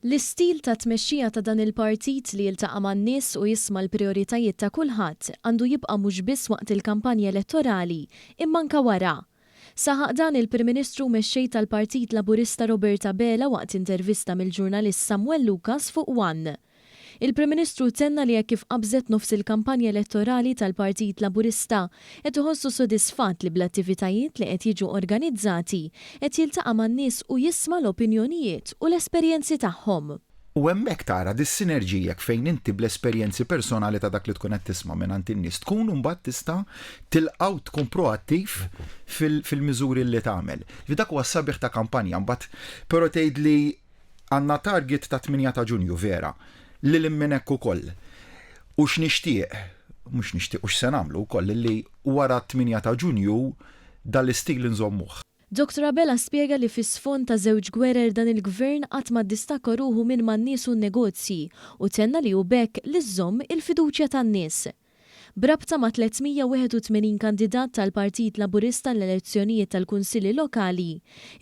L-istil ta' tmexxija ta' dan il-partit li jiltaqa' man-nies u jisma' l-prijoritajiet ta' kulħadd għandu jibqa' mhux biss waqt il-kampanja elettorali imma anke wara. Saħaq dan il-Prim Ministru u Mexxej tal-Partit Laburista Robert Abela waqt intervista mill-ġurnalist Samuel Lucas fuq one. Il-Prim Ministru tenna li hekk kif qabżet nofs il-kampanja elettorali tal-Partit Laburista qed iħossu sodisfatt li bl-attivitajiet li qed jiġu organizzati qed jiltaqa' man-nies u jisma' l-opinjonijiet u l-esperjenzi tagħhom. U hemmhekk tara dis-sinerġija fejn inti bl-esperjenzi personali ta' dak li tkun qed tisma' mingħand in-nies tkun imbagħad tista' tilqa' u tkun proattiv fil-miżuri li tagħmel. Dak huwa s-sabiħ ta' kampanja mbagħad però tgħidli Għandna target ta' 8 ta' Ġunju, vera. Lil hinn minn hekk ukoll. U x'nixtieq, mhux nixtieq u x'se nagħmlu wkoll li wara t-8 ta' Ġunju dal-istil inżommuh. Dottor Abela spjega li fi sfond ta' żewġ gwerer dan il-Gvern qatt ma ddistakka ruħu minn man-nies u n-negozji u tenna li hu b'hekk li żżomm il-fiduċja tan-nies. B'rabta ma' 381 kandidat tal-Partit Laburista għall-elezzjonijiet tal-Kunsilli Lokali,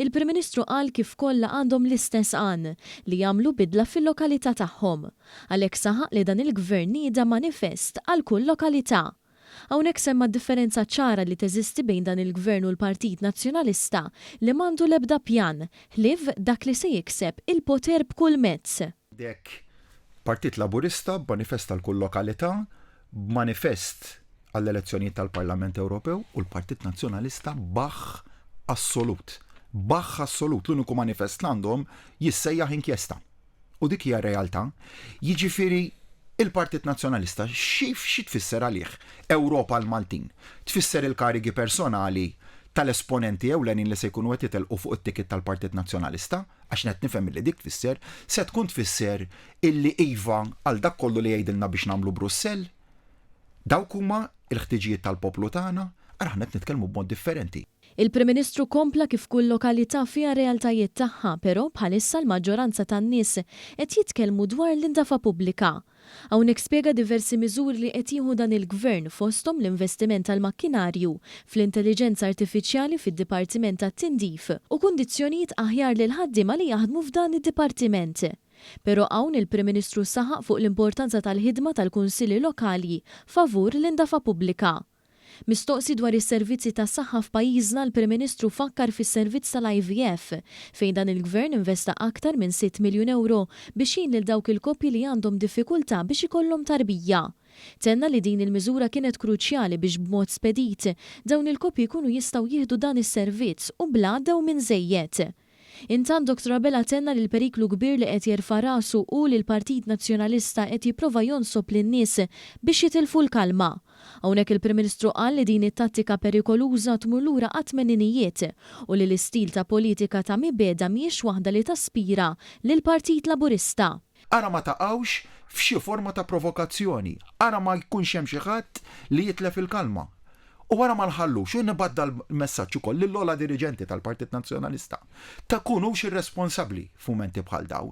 il-Prim Ministru qal kif kollha għandhom l-istess għan, li jagħmlu bidla fil-lokalità tagħhom. Għalhekk saħaq li dan il-Gvern nieda manifest għal kull lokalità. Hawnhekk semma d-differenza ċara li teżisti bejn dan il-Gvern u l-Partit Nazzjonalista li m'għandu l-ebda pjan, ħlief dak li se jikseb il-poter b'kull mezz. Għandek Partit Laburista b'manifest għal kull lokalità, b'manifest għall-elezzjonijiet tal-Parlament Ewropew u l-Partit Nazzjonalista baħħ assolut. Baħħ assolut, l-uniku manifest li għandhom jissejjaħ inkjesta. U dik hija r-realtà. Jiġifieri il-Partit Nazzjonalista xi xi tfisser għalih Ewropa għall-Maltin? Tfisser il-karigi personali tal-esponenti ewlenin li se jkunu qed jitelqu fuq it-ticket tal-Partit Nazzjonalista? Għax qed nifhem illi dik tfisser, se tkun tfisser illi iva għal dak kollu li jgħidilna biex nagħmlu Brussell. Dawk huma l-ħtiġijiet tal-poplu tagħna, ara aħna qed nitkellmu b'mod differenti. Il-Prim Ministru kompla kif kull lokalità fiha r-realtajiet tagħha però bħalissa l-maġġoranza tan-nies qed jitkellmu dwar l-indafa pubblika. Hawnhekk spjega diversi miżuri li qed jieħu dan il-Gvern fosthom l-investiment tal-makkinarju fl-intelliġenza artifiċjali fid-Dipartiment tat-Tindif u kundizzjonijiet aħjar lill-ħaddiema li jaħdmu f'dan id-dipartiment. Però hawn il-Prim Ministru saħaq fuq l-importanza tal-ħidma tal-Kunsilli Lokali favur l-indafa pubblika. Mistoqsi dwar is-servizzi tas-saħħa f'pajjiżna l-Prim Ministru fakkar fis-servizz tal-IVF, fejn dan il-Gvern investa aktar minn sitt miljun ewro biex jgħin lil dawk il-koppji li għandhom diffikultà biex ikollhom tarbija. Tenna li din il-miżura kienet kruċjali biex b'mod spedit, dawn il-koppji jkunu jistgħu jieħdu dan is-servizz u bla dewmien żejjed. Intant Dottor Abela tenna li l-periklu kbir li qed jerfa' rasu hu li l-Partit Nazzjonalista qed jipprova jonsob lin-nies biex jitilfu l-kalma. Hawnhekk il-Prim Ministru qal li din it-tattika perikoluża tmur lura għat-tmeninijiet u li l-istil ta' politika ta' mibegħda mhijiex waħda li taspira lill-Partit Laburista. Ara ma taqgħux f'xi forma ta' provokazzjoni. Ara ma jkunx hemm xi ħadd li jitlef il-kalma. U ara ma nħallux, u nibgħat dal-messaġġ ukoll lill-ogħla diriġenti tal-Partit Nazzjonalista, tkunux irresponsabbli f'mumenti bħal dawn.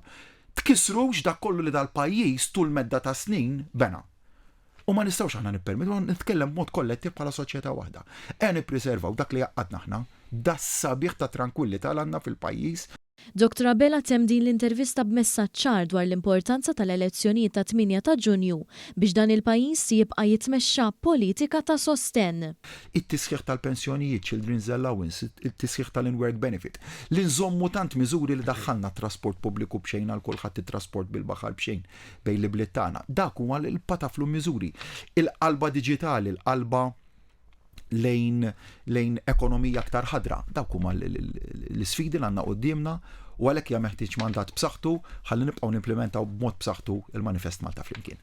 Tkissrux dak kollu li dal-pajjiż tul medda ta' snin bena. U ma nistgħux aħna nippermettu, nitkellem b'mod kollettiv bħala soċjetà waħda. Ejja nippriservaw dak li jgħaqqadna aħna, das-sabiħ ta' trankwillità li għandna fil-pajjiż. Dottor Abela temm din l-intervista b'messaġġ ċar dwar l-importanza tal-elezzjonijiet tat-tmienja ta' Ġunju biex dan il-pajjiż jibqa' jitmexxa b'politika ta' sostenn. It-tisħiħ tal-pensjonijiet, children's allowance, it-tisħiħ tal-in-work benefit, li nżommu tant miżuri li daħħalna t-trasport pubbliku b'xejn għal kulħadd, it-trasport bil-baħar b'xejn bejn l-ibliet tagħna. Dak huwa l-pataflu miżuri. Il-qalba diġitali, l-qalba lejn lejn ekonomija aktar ħadra. Dawk huma l-isfidi li għandna quddiemna u għalhekk hija meħtieġ mandat b'saħħtu ħalli nibqgħu nimplementaw b'mod b'saħħtu il-Manifest Malta Flimkien.